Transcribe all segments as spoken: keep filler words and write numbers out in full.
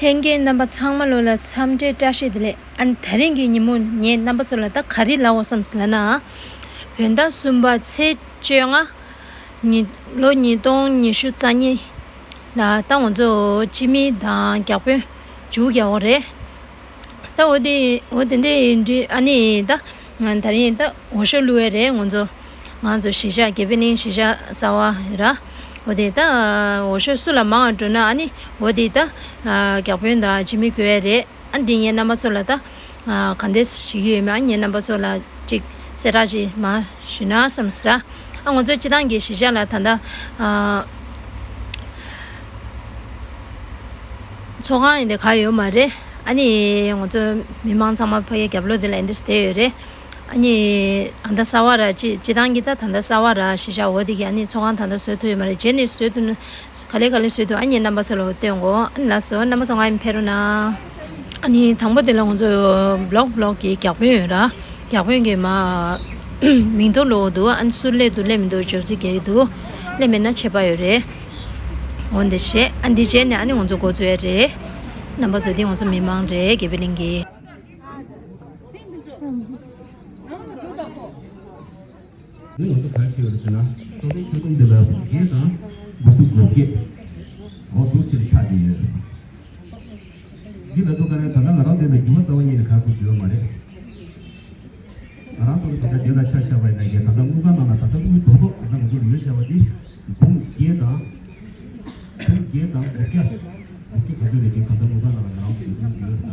ལྷན་རྒྱས་རྣམ་པ་ཚང་མ་ལོ་ལ་འཚམས་འདྲི་བཀྲ་ཤིས་བདེ་ལེགས། ཨ་ནི་དེ་རིང་གི་ཉིན་མོ་ངས་རྣམ་པ་ཚོ་ལ་ད་ག་རེ་ལབ་དགོས་བསམ་ཟེར་ལབ་ན། བོད་ཟླ་གསུམ་པ་ཚེས་བཅོ་ལྔ་ཉི་ལོ་ཉིས་སྟོང་ཉི་ཤུ་རྩ་གཉིས་ལ་ད་ང་ཚོ་སྤྱི་མི་དང་བརྒྱ་དཔོན་མཇུག་རྒྱག་དགོས་རེད། ད་འོ་དེ་འོ་དེ་འདྲའི་འདྲི་ཨ་ནི་ད་ང་ད་རིང་ད་འོ་ཤོད་བླུགས་ཡས་རེད། ང་ཚོ་ང་ཚོ་གཞིས་ཆགས་དགེ་འཕེལ་གླིང་གཞིས་ཆགས་གསར་པ་ར། འོ་དེ་ད་འོ་ཤོད་སུ་ལ་མང་བ་འགྲོ་ན་ཨ་ནི་འོ་དེ་ད་བརྒྱ་དཔོན་དང་སྤྱི་མི་དགོས་ཡས་རེད། ཨ་འདི་ངས་རྣམ་པ་ཚོ་ལ་ད་ག་འདྲས་ཞིག་ཡོད་མེད་ཨ་ངས་རྣམ་པ་ཚོ་ལ་ཅིག་གསལ་བསྒྲགས་ཅིག་མ་ཞུས་ན་བསམ་ཟེར། ཨ་ང་ཚོ་སྤྱི་བཏང་གི་གཞིས་ཆགས་ལ་ད་ལྟ་ཨ་ཚོགས་ཁང་ཡིན་དེ་ག་ཡོད་མ་རེད། ཨ་ནི་ང་ཚོ་མི་མང་ཚང་མ་ཕ་གིའི་རྒྱབ་ལོགས་དེ་ལ་ཡིན་དེ་བསྡད་ཡོད་རེད། ཨ་ནི་ད་ལྟ་གསར་པ་ར་སྤྱི་སྤྱི་བཏང་གི་ད་ད་ལྟ་གསར་པ་ར་གཞིས་ཆགས་འོ་དེ་གི་ཨ་ནི་ཚོགས་ཁང་ད་ལྟ་བཟོ་ཐུབ་ཡོད་མ་རེད། རྗེས་ནས་བཟོ་ཐུབ་ན་ག་ལེ་ག་ལེ་བཟོ་ཐུབ་ཨ་ནི་རྣམ་པ་ཚོ་ལ་སྟོན་དགོས། ཨ་ནི་ལགས་སོ་རྣམ་པ་ཚོ་ང་ཡི་ཕེབས་རོགས་གནང་། ཨ་ནི་དང་པོ་དེ་ལ་ང་ཚོ་བི་ལོག་བི་ལོག་གི་བརྒྱ་དཔོན་ཡོད་ར། བརྒྱ་དཔོན་གྱི་མ་མིང་ཐོ་ཀློག་འདུག་ཨ་ནི་སུ་སླེབས་འདུག་སླེབས་མི་འདུག་ཅོག་ཙེ་བརྒྱབ་འདུག་སླེབས་མེད་ན་ཆད་པ་ཡོད་རེད། འོ་འདི་བྱས་ཨ་འདི་བྱས་ནས་ཨ་ནི་ང་ཚོ་འགོ་ཚུགས་ཡས་རེད། རྣམ་པ་ཚོ་འདི་ང་ཚོ་མི་མང་རེད་དགེ་འཕེལ་གླིང་གི། འདི་ང་ཚོ་ག་རེ་བྱས་ཡོད་རེད་ཟེར་ན། ཏོག་ཙམ་ཁྱོན་བསྡོམས་འདི་ལ་བརྒྱད་དང་དགུ་བཅུ་གོ་བརྒྱད། འོ་འདུག་ཕྱིར་ཆགས་ཀྱི་ཡོད། འདི་ལ་ཐུག་ག་རེ་ད་ལྟ་ང་རང་འདི་ལ་རྒྱུ་མ་རྩ་བ་ཉིད་ནས་ཁག་པོ་ཞིག་ཡོད་མ་རེད། ང་རང་ཚོ་ད་ལྟ་འདི་ལ་ཆ་བཞག་པ་ཡིན་ན་ད་ལྟ་དངུལ་ཁང་ནང་ལ་ད་ལྟ་དངུལ་རྡོག་རྡོག་ད་ལྟ་ང་ཚོ་ལ་ཡོད་བཞག་པ་འདི་འབུམ་བརྒྱད་དང་། འབུམ་བརྒྱད་དང་དགུ་བརྒྱ། དགུ་བཅུ་ག་ཚོད་རེད་ཅེས་ད་ལྟ་དངུལ་ཁང་ནང་ལ་ང་རང་ཚོ་ཡོད་ཡོད་ད།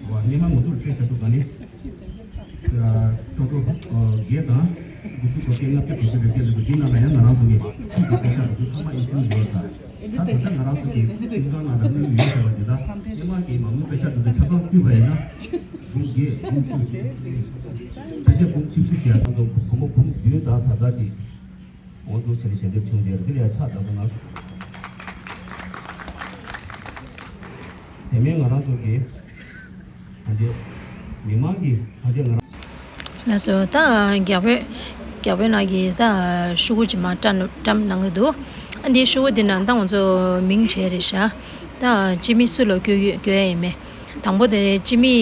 བ་སྔས་མ་ང་ཚོར་ཁྱོད་བྱ་ཐུབ་ད་ནི། ཀྲོ་ཀྲོ་བརྒྱད་དང་དགུ་བཅུ་གོ་བརྒྱད་ལྔ་བརྒྱ་གོ་བརྒྱད་རེ་བརྒྱད་ལས་འགུལ་འདི་ནང་ལ་ཡང་ང་རང་ཚོ་གི་ཆུ་གི་སྐད་ཆ་རུ་ཚང་མ་ཡིན་ཚུལ་ཡོད་ད། ད་དེ་ཚོ་ང་རང་ཚོ་གི་ཁྱིམ་ཚང་ནང་ལ་དངུལ་ཡོད་ཟེར་བ་དེ་དག་སྔས་མ་གི་མ་དངུལ་དཔེ་ཆ་དེ་ཚོ་ཆ་ཚང་བརྩིས་པ་ཡིན་ན། འབུམ་བརྒྱད་འབུམ་བཅུ། ཕལ་ཆེར་འབུམ་བཅུ་བཞི་ཞེས་ང་ཚོ་སྒོར་མོ་འབུམ་བདུན་དང་ཚ་ཚ་ཅིག་འོ་འདུག་ཕྱིར་ཞལ་འདེབས་བྱུང་རྗེས་དེ་ལ་ཡང་ཕྱག་བདག་པོ་ང་། དེ་མིན་ང་རང་ཚོ་གི་ཕལ་ཆེར་མི་མང་གི་ཕལ་ཆེར་ང་རང་། ལགས་སོ། ད་རྒྱ་བོད་རྒྱ་བོད་ནང་གི་ད་ཤོག་གུ་ཅིག་མར་བཀྲམ་བཀྲམ་གནང་གི་འདུག་ཨ་འདི་ཤོག་གུ་འདི་ནང་ད་ང་ཚོ་མིང་བྲིས་རེད་ཤག་ད་སྤྱི་མི་སུ་ལ་བསྐྱོན་ཡོད་བསྐྱོན་ཡ་ཡིན་མེད། དང་པོ་དེ་སྤྱི་མི་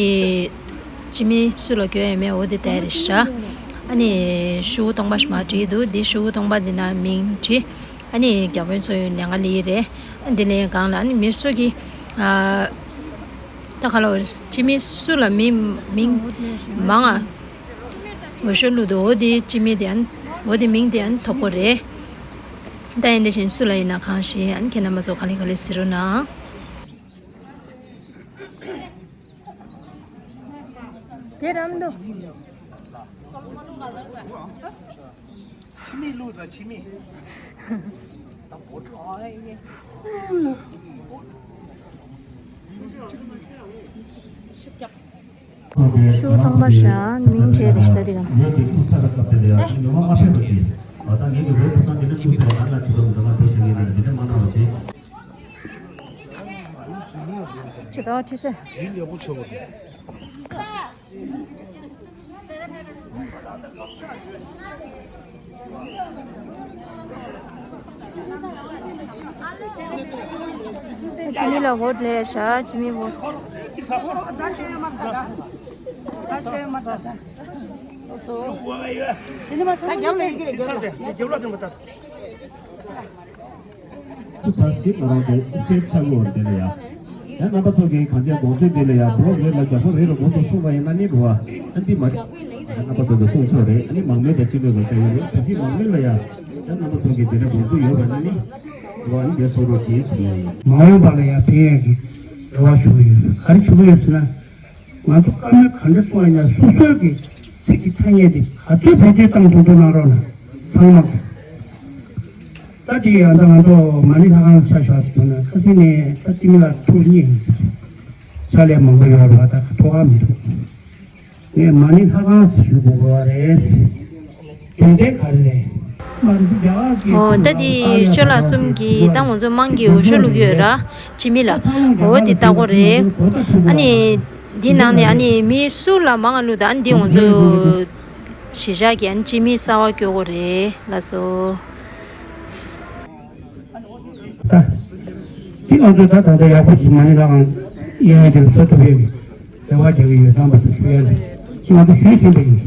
སྤྱི་མི་སུ་ལ་བསྐྱོན་ཡ་ཡིན་མེད་འོ་དེ་བལྟས་རེད་ཤག་ཨ་ནི་ཤོག་གུ་སྟོང་པ་ཞིག་མར་བྲིས་འདུག་འདི་ཤོག་གུ་སྟོང་པ་འདི་ནང་མིང་བྲིས། ཨ་ནི་རྒྱ་བོད་ཚོ་ཡོད་ལས་ཀ་ལས་རེད། ཨ་འདི་ལས་སྒང་ལ་ཨ་ནི་མི་སུ་གི་ཨ། ད་ག་ལ་སྤྱི་མི་སུ་ལ་མི་མིང་མང་ང་འོས་ཤོག་བླུགས་འདུག་འོ་དེ་སྤྱི་མི་དེ་ཨན་འོ་དེ་མིང་དེ་ཨན་ཐོབ་པོ་རེད། ད་ཡིན་དེ་བཞིན་སུ་ལ་ཡིན་ན་གང་ཞིག་ཨན་ཁྱེད་རྣམ་པ་ཚོ་ག་ལེ་ག་ལེ་ཟེར་རོ་ན། དེ་རམ་འདུག་ཕྱི་མིག་བླུགས་ས་ཕྱི་མིག་ཤོག་གུ་སྟོང་པ་ཞིག་མིང་བྲིས་རེད་ཤག་དེ་ག་ཇི་ལྟར་ཁྲི་ཚེ། ཇི་མི་ལ་བོད་ལས་ཤ་ཇི་མི་བོད། ད་རྒྱབ་ལ་ཡིན་གྱི་རེད་རྒྱབ་ལ། ཁུ་ས་སི་ང་རང་ཚོ་སེར་ཆགས་ཡོད་རེད་དེ་ལ་ཡ། ཡང་རྣམ་པ་ཚོ་གིས་གང་ཅི་དགོངས་ཚུལ་དེ་ལ་ཡ་བོད་རེད་ལ་རྒྱ་བོད་རེད་ལ་དགོངས་དག་གསུངས་པ་ཡིན་ན་ནི་འགྲོ་བ་ཨ་འདི་མ་རེད། རྣམ་པ་ཚོ་གིས་གསུངས་ཆོག་རེད། ཨ་ནི་མང་མོས་དང་སྤྱི་མོས་དགོས་ས་ཡོད་རེད། ད་གི་མང་མོས་ལ་ཡ་ཡང་རྣམ་པ་ཚོ་གིས་དེ་འདྲ་དགོངས་ཚུལ་ཡོད་པ་ན་ནི་འགྲོ་བ་ཨ་ནི་རྒྱ་སོ་རོ་ཅེས་ཞུ་ཡ་ཡིན། མ་འོངས་པ་ལ་ཡ་ཕན་ཡ་གི་རེ་བ་ཞུ་གི་ཡོད། ག་རེ་ཞུ་གི་ཡོད་ཟེར་ན། ང་ཚོ་བཀའ་མོལ་ག་འདྲ་གསུང་ཡ་ཡིན་ན་སོ་སོའི་གི་ཚིག་གི་ཐ་སྙད་དེ་ག་ཚོད་བེད་སྤྱོད་བཏང་ཐུབ་ཐུབ་གནང་རོགས་གནང་། ཚང་མ་གི། ད་དེ་ཡང་ད་ང་ཚོ་མ་ཎི་ལྷ་ཁང་ཆ་བཞག་ཟེར་ན་ཁ་སང་ནས་ད་སྤྱི་མི་ལ་ཐུགས་རྙེད་ཡིན་ཟེར། ཕྱག་ལས་མང་པོ་ཡོད་རེད་བ། ད་ཐོག་ཁ་མི་ཐུབ། ངས་མ་ཎི་ལྷ་ཁང་ཞུ་དགོས་པ་རེད། དོན་ཚན་ག་རེ་རེད། འོ་ད་དེ་ཅོ་ལགས་གསུམ་གྱིས་ད་ང་ཚོ་དམངས་ཀྱི་འོས་ཤོག་བླུགས་ཡོད་ར། སྤྱི་མི་ལ། འོ་དེ་ལྟ་དགོས་རེད། ཨ་ནི་འདི་ནང་ནས་ཨ་ནི་མི་སུ་ལ་མང་ང་བླུགས་ད་ཨ་ནི་འདི་ང་ཚོ་གཞིས་ཆགས་ཀྱི་ཨ་ནི་སྤྱི་མི་གསར་པ་སྐྱོ་དགོས་རེད་ལགས་སོ། ད་ ཁྱེད་ང་ཚོས་ད་ད་ལྟ་ཡག་པོ་ཞིག་མ་ཡིན་ལ་ཨང་གཡས་གཡོན་དེར་བཟོ་ཐུབ་ཡས་ཀྱི་རེ་བ་རྒྱག་གི་ཡོད་ཙང་བར་དུ་ཞུ་ཡ་ལ་ཅི་ང་ཚོ་ཞུས་ཟིན་པ་ཡིན།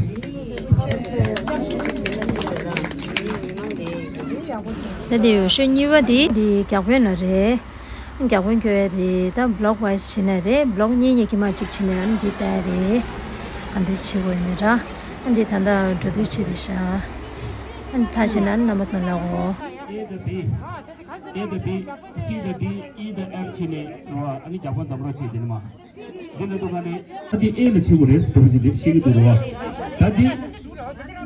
ད་དེ་འོས་ཤོས་གཉིས་པ་དེ་དེ་རྒྱག་དཔོན་ལ་རེད། རྒྱག་དཔོན་ཁྱོད་རེད་ད་block wise་བྱས་ན་རེད། block་གཉིས་གཉིས་ཀྱི་མ་གཅིག་བྱས་ན་ཨ་ནི་འདི་ལྟར་རེད། ག་འདི་བྱེད་དགོས་མེད་ར། ཨ་འདི་ད་ལྟ་འགྲོ་དུས་བྱེད་དེ་ཤ། ཨ་འདི་ཐག་བྱས་ན་ཨ་ནི་རྣམ་པ་ཚོ་ལ་འོ། A the B, A the B, C the D, E the F་བྱས་ནས་རོ་ཨ་ནི་རྒྱག་དཔོན་འདམ་རོགས་བྱས་དེ་ནི་མ། འདི་ལ་འདུག་ག་ནི། ད་འདི་ཨེ་ལ་ཆེ་བོ་རེད་ཟེར་བ་ཞིག་འདི་ཤེས་ཀྱི་འདུག་རེད་བ། ད་འདི།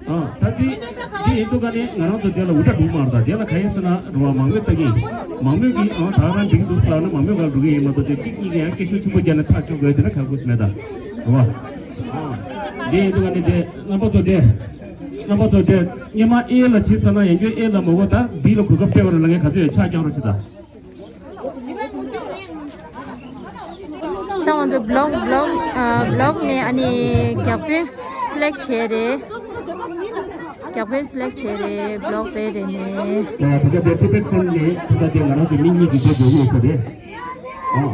ཨ་ད་འདི། འདི་ཡིན་འདུག་ག་ནི་ང་རང་ཚོ་དེ་ལ་འུ་སྒྲ་འགྲུག་མ་རེད། ད་དེ་ལ་ག་ཡིན་ཟེར་ན་རེད་བ། མང་མོས་ལྟ་གི་མང་མོས་ཀྱིས་ཨ་ད་རང་འགྲིག་འདུག་ཟེར་ལབ་ན་མང་མོས་ག་འགྲོ་གི་ཡིན་མ་གཏོགས་ཅིག་གཅིག་གཉིས་ཀ་ཡང་སྐད་ཤུགས་ཆེན་པོ་བརྒྱབ་ནས་ཐག་གཅོད་དགོས་དེ་ན་ག་དགོས་མེད་ད། རེད་བ། ཨ་འདི་ཡིན་འདུག་ག་ནི་དེ་རྣམ་པ་ཚོ་དེ། རྣམ་པ་ཚོ་དེ། སྔོན་མ་ཨེ་ལ་བྱས་ཚར་ན་ཡང་སྐྱོན་ཨེ་ལ་མ་གོ་ད་བི་ལ་གོ་སྐབས་སྤྲད་པ་རེད་ལ་ངས་ག་ཚོད་ཡང་ཆག་རྐྱང་རོགས་བྱེད་ད། ད་ང་ཚོ་block block ཨ་block་ནས་ཨ་ནི་རྒྱག་དཔོན་select་བྱས་རེད། རྒྱག་དཔོན་select་བྱས་རེད། block་རེ་རེ་ནས། ད་ད་ལྟ་དེ་ཐུབ་པའི་ཚན་ནས་ད་ལྟ་དེ་ང་རང་ཚོ་མི་གཉིས་ཀྱི་དེ་འགྲོ་གི་ཡོད་ས་རེད། ཨ།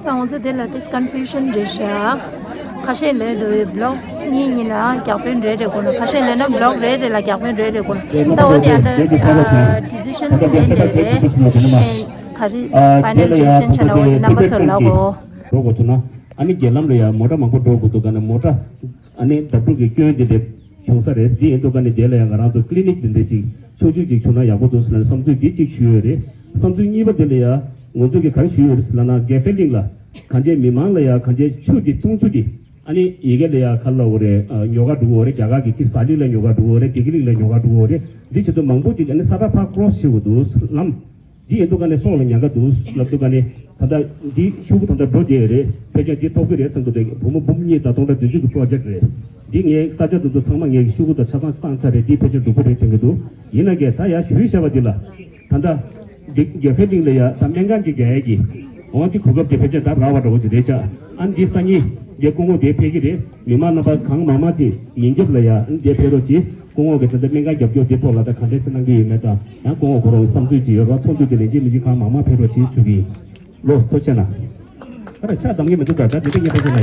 ད་ང་ཚོ་དེ་ལ་ཏིས་confusion་རེད་ཤག་ཁ་ཤས་ལས་དུ་block་གཉིས་གཉིས་ལ་རྒྱག་དཔོན་རེ་རེ་དགོས་ན། ཁ་ཤས་ལས་ན་block་རེ་རེ་ལ་རྒྱག་དཔོན་རེ་རེ་དགོས་ན། ད་འོ་དེ་ཨ་ད་decision་ལེན་དེ་རེད། ག་རེ་final decision་བྱས་ན་འོ་དེ་རྣམ་པ་ཚོར་ལབ་དགོས། འགྲོ་དགོས་ཚུལ་ན་ཨ་ནི་རྒྱལ་ལམ་ལ་ཡང་མོ་ཊ་མང་པོ་འགྲོ་དགོས་འདུག་ག་ན་མོ་ཊ། ཨ་ནི་བརྡབ་འཁྲུག་གི་སྐྱོན་དེ་འདྲ་བྱུང་ས་རེད། འདི་ཡིན་དུས་ཀ་ནི་དེ་ལ་ཡང་ང་རང་ཚོ་clinic་དེ་འདྲ་ཅིག་ཕྱོགས་བསྡུས་ཅིག་བྱུང་ན་ཡག་པོ་འདུག་ཟེར་ནས་བསམ་ཚུལ་འདི་གཅིག་ཞུས་ཡོད་རེད། བསམ་ཚུལ་གཉིས་པ་དེ་ལ་ཡང་ང་ཚོ་གིས་ག་རེ་ཞུས་ཡོད་རེད་ཟེར་ན་དགེ་འཕེལ་གླིང་ལ་གང་ཅི་མི་མང་ལ་ཡང་གང་ཅི་ཆུ་དེ་འཐུང་ཆུ་དེ་ཨ་ནི་ཡི་གེ་ལ་ཡང་ག་ལ་འོ་རེད། ཉོ་ག་འགྲོ་གི་འོ་རེད། རྒྱ་གར་གྱི་ཁི་ཟ་ལི་ལ་ཉོ་ག་འགྲོ་གི་འོ་རེད། བདེ་སྐྱིད་གླིང་ལ་ཉོ་ག་འགྲོ་གི་འོ་རེད། འདི་བྱེད་དུས་མང་པོ་ཅིག་ཨ་ནི་ས་ཁྲ་ཕར་cross་བྱེད་དགོས་འདུག་ལམ། འདི་ཡིན་དུས་ཀ་ནས་སྲོག་ལ་ཉེན་ཁ་འདུག་ལབ་དུས་ཀ་ནས་ད་ལྟ་འདི་ཤོག་གུ་ད་ལྟ་འགྲོ་བསྡད་ཡོད་རེད། ཕལ་ཆེར་འདི་ཐོབ་ཀྱི་རེད་བསམ་གྱི་འདུག་བུ་མོ་འབུམ་གཉིས་དང་སྟོང་ཕྲག་བདུན་ཅུ་གི་project་རེད། འདི་ངས་ས་ཆ་དེ་ཚོ་ཚང་མ་ངས་ཤོག་གུ་དང་ཆ་ཚང་བཏང་ཚར་རེད། འདི་ཕལ་ཆེར་སྡུག་པོ་རེད་དྲན་གྱི་འདུག་ཡིན་ན་ཀྱེ་ད་ཡར་ཞུས་བཞག་པ་འདི་ལ་ད་ལྟ་འདི་དགེ་འཕེལ་གླིང་ལ་ཡ་ད་སྨན་ཁང་གི་རྒྱག་ཡས་ཀྱི་འོང་འདི་གོ་སྐབས་དེ་ཕལ་ཆེར་ད་རག་པ་འདྲ་བོ་ཅིག་རེད་ཤག་ཨ་འདི་སང་ཉིན་འདི་སྐུ་ངོ་དེ་ཕེབས་ཀྱི་རེད། མི་མང་རྣམ་པ་གང་མང་མང་ཅིག་ཉིན་རྒྱབ་ལ་ཡ་ཨ་འདི་ཕེབས་རོགས་གྱིས། སྐུ་ངོ་གིས་ད་ལྟ་སྨན་ཁང་རྒྱབ་སྐྱོར་འདི་ཐོག་ལ་ད་ག་འདྲས་སེ་གནང་གི་ཡོད་མེད་དང་ཡང་སྐུ་ངོ་ཁོ་རང་བསམ་ཚུལ་ཅིག་ཡོད་རོགས། ཚོགས་འདུ་དེ་ལས་འགན་མི་གཅིག་གང་མང་མང་ཕེབས་རོགས་གྱིས་ཞུ་གི་ཡིན། ལོགས་སུ་ཐུགས་རྗེ་གནང་། ཨ་ར་ཕྱག་གདམ་གྱི་མི་འདུག་ག་ད་དེ་འདྲ་ངས་ཕེབས་ཤིག་ལ།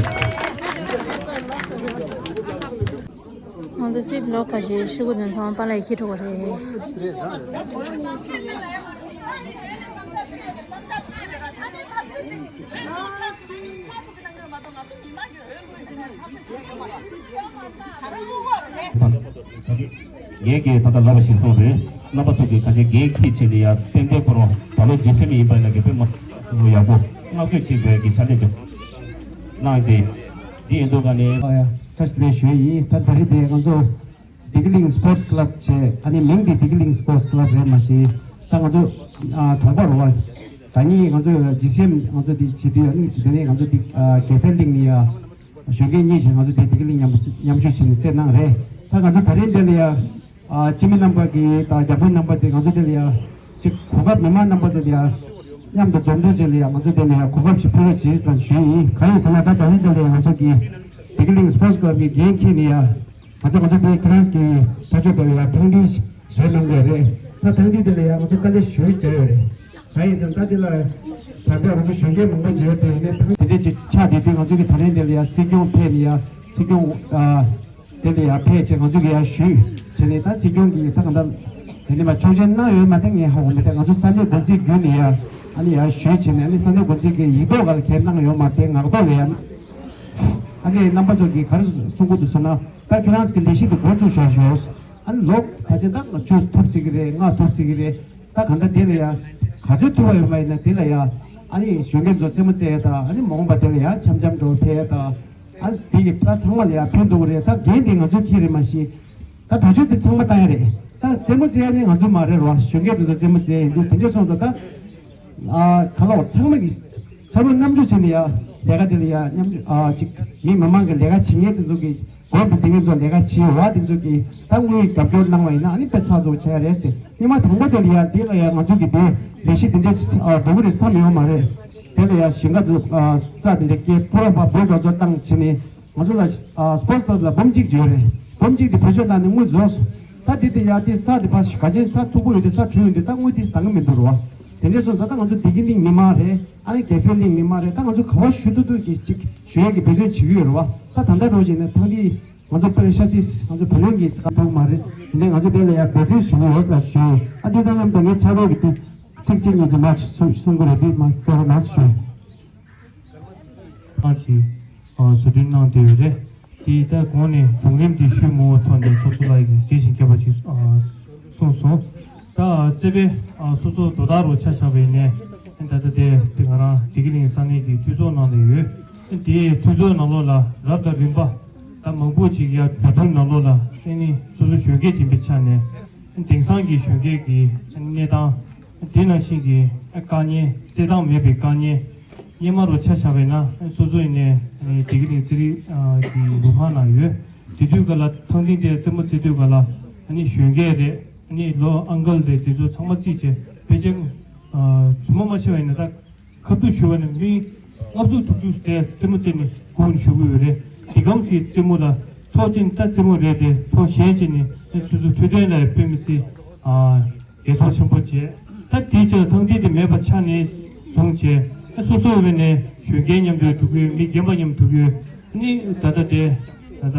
ང་ཚོ་སི་བི་ལོག་ཁ་ཤས་ཤུ་གུ་དོན་ཚང་པ་ལ་ཡི་ཁྱི་འགྲོ་བ་རེད། ངས་ཀྱིས་ད་ལྟ་ལབ་པ་ཞིག་སོང་རེད། རྣམ་པ་ཚོ་གིས་ག་ཚོད་འགན་འཁྱེར་བྱས་ནས་ཡ་ཏན་ཏན་ཁོ་རང་ད་ལོ་ཇི་སེམས་ཡིན་པ་ན་གི་དཔེ་མ་ཡག་པོ་བསྔགས་བརྗོད་བྱེད་དགོས་ཀྱི་ཆ་ནས་ཀྱང་གནང་སྟེ། འདི་ཡིན་འདུག་ག་ནས། ཨ་ཡ་བཀྲ་ཤིས་བདེ་ལེགས་ཞུ་ཡི་ཡིན། ད་ད་རེས་དེ་ང་ཚོ་བདེ་སྐྱིད་གླིང་Sports Club་བྱས། ཨ་ནི་མིང་འདི་བདེ་སྐྱིད་གླིང་Sports Club་རེད་མ་གཞི། ད་ང་ཚོ་ཨ་གྲོང་པ་རུ་བ་ད་ནི་ང་ཚོ་ཇི་སི་ཨེམ་ང་ཚོ་འདི་བྱེད་དུས་ཨ་ནི་དེ་ནས་ང་ཚོ་འདི་ཨ་དགེ་འཕེལ་གླིང་ནས་ཡ་གཞོན་སྐྱེས་གཉིས་བྱས་ང་ཚོ་འདི་བདེ་སྐྱིད་གླིང་མཉམ་མཉམ་ཞུགས་བྱས་ནས་རྩེད་གནང་རེད། ད་ང་ཚོ་ད་རེས་འདི་ལ་ཡ་ཨ་སྤྱི་མི་རྣམ་པ་གིས་ད་རྒྱ་དཔོན་རྣམ་པ་དེ་ང་ཚོ་འདི་ལ་ཡ་ཅིག་གོ་སྐབས་མི་མང་རྣམ་པ་ཚོ་འདི་ཡ་མཉམ་དུ་འཛོམས་འདུ་བྱས་ལ་ཡ་ང་ཚོ་འདི་ལ་ཡ་གོ་སྐབས་ཤིག་ཕུལ་རོགས་བྱེད་ཟེར་ཞུས་ཡིན། གང་ཡིན་ཟེར་ན་ད་ད་རེས་འདི་ལ་ཡ་ང་ཚོ་གིས་བདེ་སྐྱིད་གླིང་Sports Club་གི་འགན་འཁྱེར་ནས་ཡ། ད་ལྟ་ང་ཚོ་དེ་ཁྱེད་རང་གི་ཕ་ཆོས་དེ་ལ་ཡང་ཐེངས་འདི་བཟོས་གནང་དགོས་རེད། ད་ཐེངས་འདི་དེ་ལ་ཡང་ང་ཚོ་དཀའ་ལས་ཞེ་པོ་བརྒྱབ་ཡོད་རེད། གང་ཡིན་ཟེར་ན་ད་དེ་ལ་ད་ལྟ་ང་ཚོ་གཞོན་སྐྱེས་མང་པོ་ཡོད་དེ་ཡིན་ནའི་ཐེངས་དེ་འདྲས་ཅིག་ཆགས་བསྡད་དུས་ང་ཚོ་གི་ད་རེས་དེ་ལ་ཡང་སྲིད་སྐྱོང་ཕེབས་ནས་ཡང་སྲིད་སྐྱོང་ཨ་དེ་ལ་ཡང་ཕེབས་བྱས་ང་ཚོ་གི་ཡང་ཞུས་བྱས་ནས་ད་སྲིད་སྐྱོང་གིས་ད་གང་ལྟར་དེ་ནས་མ་ཆོག་མཆན་གནང་ཡོད་མ་རེད་ངས་ཧ་གོ་མི་ཐུབ། ང་ཚོ་ས་གནས་འགོ་འཛིན་བརྒྱུད་ནས་ཡང་ཨ་ནི་ཡང་ཞུས་བྱས་ནས་ཨ་ནི་ས་གནས་འགོ་འཛིན་གྱིས་ཡིག་ཐོག་སྒང་ལ་ཁས་གནང་ཡོད་མ་རེད། ངག་ཐོག་ལ་ཡང་ཨ་ནི་རྣམ་པ་ཚོ་གིས་ག་རེ་གསུང་གི་འདུག་ཟེར་ན། ད་ཁྱེད་རང་ཚོ་གི་ལས་གཞི་དེ་འགོ་བཙུགས་བཞག་ཤོག་ཨ་ནི་ལོ་ཕལ་ཆེར་ད་བཅུ་ཐུབ་ཚིག་གི་རེད། ལྔ་ཐུབ་ཚིག་གི་རེད། ད་གང་ལྟར་དེ་ལ་ཡ་ག་ཚོད་ཐུབ་པ་ཡོད་མ་ཡིན་ན་དེ་ལ་ཡ་ཨ་ནི་གཞོན་སྐྱེས་ཚོ་རྩེད་མོ་རྩེ་ཡ་དང་ཨ་ནི་མ་འོངས་པ་དེ་ལ་ཡ་འཆམ་འཆམ་འགྲོ་ཕེབས་ཡ་དང་ཨ་ནི་དེ་གི་ད་ཚང་མ་ལ་ཡ་ཕན་ཐོགས་གི་རེད། ད་འགན་དེ་ང་ཚོས་འཁྱེར་རེད་མ་གཞི། ད་བེད་སྤྱོད་དེ་ཚང་མ་བཏང་ཡ་རེད། ད་རྩེད་མོ་རྩེ་ཡ་ནི་ང་ཚོ་མ་རེད་རོ། གཞོན་སྐྱེས་ཚོ་རྩེད་མོ་རྩེ་ཡ་ཡིན་དུས་དེ་འདྲས་སོང་ཙང་ད། ཨ་ག་ལ་བ་ཚང་མ་གི་ཚ་རུ་མཉམ་འཇོག་བྱས་ནས་ཡ་ལས་ཀ་དེ་ལ་ཡ་མཉམ་འཇོག་ཨ་ཅིག་མི་མི་མང་གི་ལས་ཀ་བྱེད་མཁན་དེ་ཚོ་གི་སྒོ་འབུད་དེ་ངེད་ཚོ་ལས་ཀ་བྱེད་འོ་དེ་ཚོ་གི་ད་དངུལ་རྒྱབ་སྐྱོར་གནང་བ་ཡིན་ན་ཨ་ནི་དཔེ་ཚགས་ཚུད་བྱ་ཡ་རེད་ཟེར། སྔོན་མ་དང་པོ་དེ་ལ་ཡ་དེ་ལ་ཡ་ང་ཚོ་གི་དེ་ལས་གཞི་དེ་འདྲས་ཨ་འགྲོ་གི་རེད་བསམ་ཡོད་མ་རེད། དེ་ལ་ཡ་ཞིང་ཁ་ཚོ་ཨ་རྩྭ་དེ་འདྲས་སྐྱེ་ཕོ་རོག་པ་འབུ་འགྲོ་ཚོ་བཏང་བྱས་ནས་ང་ཚོ་ལ་ཨ་སྤོར་ཊི་ལབ་ལ་འབུམ་གཅིག་ཡོད་རེད། འབུམ་གཅིག་དེ་བེད་སྤྱོད་བཏང་ནས་དངུལ་རྫོགས་སོང་། ད་འདི་དེ་ཡ་དེ་ས་དེ་ཕ་ག་ཅན་ས་མཐུག་པོ་ཡོད་དེ་ས་དྲོན་ཡོད་དེ་ད་དངུལ་དེ་འདང་གི་མི་འདུག་རོ། དེ་འདྲས་སོང་ཙང་ད་ང་ཚོ་བདེ་སྐྱིད་གླིང་མི་མང་རེད། ཨ་ནི་དགེ་འཕེལ་གླིང་མི་མང་རེད། ད་ང་ཚོ་ག་བ་ཞུ་ཐུབ་ཐུབ་ཀྱི་ཅིག་ཞུ་ཡས་ཀྱི་འབད་བརྩོན་བྱེད་ཀྱི་ཡོད་རེད་བ། ད་ད་ལྟ་འགྲོ་བྱས་ནས་ཐང་དེ་ང་ཚོ་པེ་ཤ་ཏིས་ང་ཚོ་བུ་ལོན་གྱི་ད་ཐོག་མ་རེད། དེ་ནས་ང་ཚོ་དེ་ལ་ཡ་འབད་བརྩོན་ཞུ་གི་ཡོད་ལ་ཞུ་ཡོད། ཨ་དེ་དང་མཉམ་དུ་ངས་ཕྱག་རོགས་ཀྱི་དེ་ཚིག་གཅིག་གཉིས་ཀྱི་མ་ཅིག་གསུང་གསུང་གི་རེད། དེ་མ་གསལ་པོ་ལགས་སུ་ཞུ། ཨ་ཅིག་ཨ་བཟོ་སྐྲུན་གནང་བསྡད་ཡོད་རེད། དེ་ད་གོང་ནས་བྱུང་རིམ་དེ་ཤུལ་མུ་མཐོང་ནས་ཚོགས་གཙོ་ལགས་ཀྱིས་དེ་བཞིན་མཁས་པ་ཅིག་ཨ་གསུངས་སོང་། ད་རྩེ་ཕན་ཨ་སོ་སོ་དོ་བདག་རུ་ཆ་བཞག་པ་ཡིན་ནའི་ད་ལྟ་དེ་དེ་ང་རང་བདེ་སྐྱིད་གླིང་ས་གནས་ཀྱི་འཐུས་ཚོགས་ནང་ལ་ཡོད། དེའི་འཐུས་ཚོགས་ནང་ལོགས་ལ་རབ་དང་རིམ་པ་ད་མང་པོ་ཅིག་ཡར་གྲོས་བསྡུར་ནང་ལོགས་ལ་ཨ་ནི་སོ་སོ་གཞོན་སྐྱེས་ཡིན་པའི་ཆ་ནས་དེང་སང་གི་གཞོན་སྐྱེས་ཀྱི་གནས་སྟངས་དེ་ནང་བཞིན་གྱི་དཀའ་ངལ་བརྩེ་དུང་མེད་པའི་དཀའ་ངལ། སྔོན་མ་རུ་ཆ་བཞག་པས་ན་སོ་སོ་ཡིན་ནའི་བདེ་སྐྱིད་གླིང་རྩེད་རིགས་ཀྱི་རུ་ཁག་ནང་ཡོད། དེ་དུས་ག་ལ་ཐང་སྟེང་དེ་རྩེད་མོ་རྩེ་དུས་ག་ལ་ཨ་ནི་གཞོན་སྐྱེས་རེད། ཨ་ནི་ལོ་ཨང་ཀལ་རེད། དེ་ཚོ་ཚང་མ་རྩིས་བྱས་ཕལ་ཆེར་རྫུན་མ་མ་བཤད་པ་ཡིན་ན་ད་ཁ་ཐུག་ཞུ་བ་ནི་མི་ལྔ་བཅུ་དྲུག་ཅུ་དེ་རྩེད་མོ་རྩེ་ནས་སྒུག་ནས་བཞུགས་ཀྱི་ཡོད་རེད། དེ་གམ་གྱི་རྩེད་མོ་ལ་ཕྱོགས་གཅིག་ད་རྩེད་མོ་རེད་དེ་ཕྱོགས་གཞན་གཅིག་ནས་སོ་སོའི་འཕྲོད་བསྟེན་ལ་དཔེ་མི་སྲིད་དགེ་ཚོགས་ཆེན་པོ་བྱས། ད་དེའི་ཆེད་ཐང་སྟེང་དེ་མེད་པ་ཆ་ནས་བཟུང་བྱས་ད་སོ་སོ་ཡོད་པའི་ནས་གཞོན་སྐྱེས་མཉམ་དུ་འགྲོ་གི་ཡོད། མི་རྒན་པ་མཉམ་དུ་འགྲོ་གི་ཡོད། ནི་ད་ལྟ་དེ་ད་ལྟ་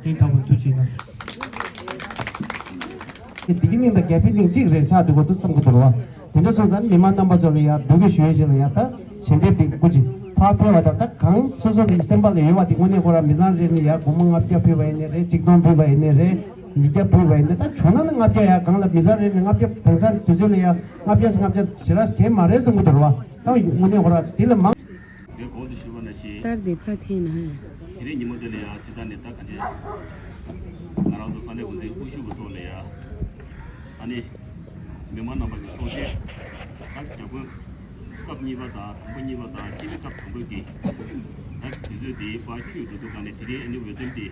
ནི་དང་པོ་ཐུགས་རྗེ་གནང་། དེ་དེ་གི་ནི་ད་རྒྱལ་ཕན་གླིང་གཅིག་རེད་ཆགས་འདུག་གོ་འདུག་བསམ་གི་འདུག་རོ། དེ་འདྲ་སོང་ཙང་མི་མང་རྣམ་པ་ཚོ་ལ་ཡང་འབོད་སྐུལ་ཞུ་ཡས་ཞིག་ལ་ཡང་ད་ཞལ་འདེབས་དེ་སྐུ་མཁྱེན་ཕར་ཕེབས་པ་དང་ད་གང་སོ་སོ་གི་སེམས་པ་ལ་ཡོད་པ་དེ་དངོས་གནས་ཁོ་རང་མི་ཚང་རེ་ནས་ཡང་སྒོར་མོ་ལྔ་བརྒྱ་ཕུལ་བ་ཡིན་ནའི་རེད། ཆིག་སྟོང་ཕུལ་བ་ཡིན་ནའི་རེད། ཉིས་བརྒྱ་ཕུལ་བ་ཡིན་ནའི་ད་བྱུང་ན་ནི་ལྔ་བརྒྱ་ཡང་གང་ལ་མི་ཚང་རེ་ནས་ལྔ་བརྒྱ་དེང་སང་དུས་ཚོད་ལ་ཡང་ལྔ་བརྒྱ་ལྔ་བརྒྱ་ཞེ་དྲག་གལ་མ་རེད་བསམ་གི་འདུག་རོ། ད་དངོས་གནས་ཁོ་རང་དེ་ལ་མང་། དེ་གོང་དུ་ཞུས་པ་ནང་བཞིན། ལྟར་དེ་ཕ་ཐེ་ན། དེ་རིང་ཉིན་མོ་དེ་ལ་ཡང་སྤྱི་བཏང་ནས་ད་ག་འདྲས། ང་རང་ཚོ་ས་གནས་འགོ་འཛིན་དབུ་བཞུགས་ཀྱི་ཐོག་ལ་ཡང་། ཨ་ནི། མི་མང་རྣམ་པ་གི་ཚོགས་ཆེན། ད་བརྒྱ་དཔོན། སྐབས་གཉིས་པ་དང་དང་པོ་གཉིས་པ་དང་སྤྱི་པའི་སྐབས་དང་པོ་གི། ད་དུས་ཚོད་འདི་ཕར་འཁྱོལ་འགྲོ་དུས་ག་ནས་དེ་རིང་ཨ་ནི་འོས་འདེམས་འདི།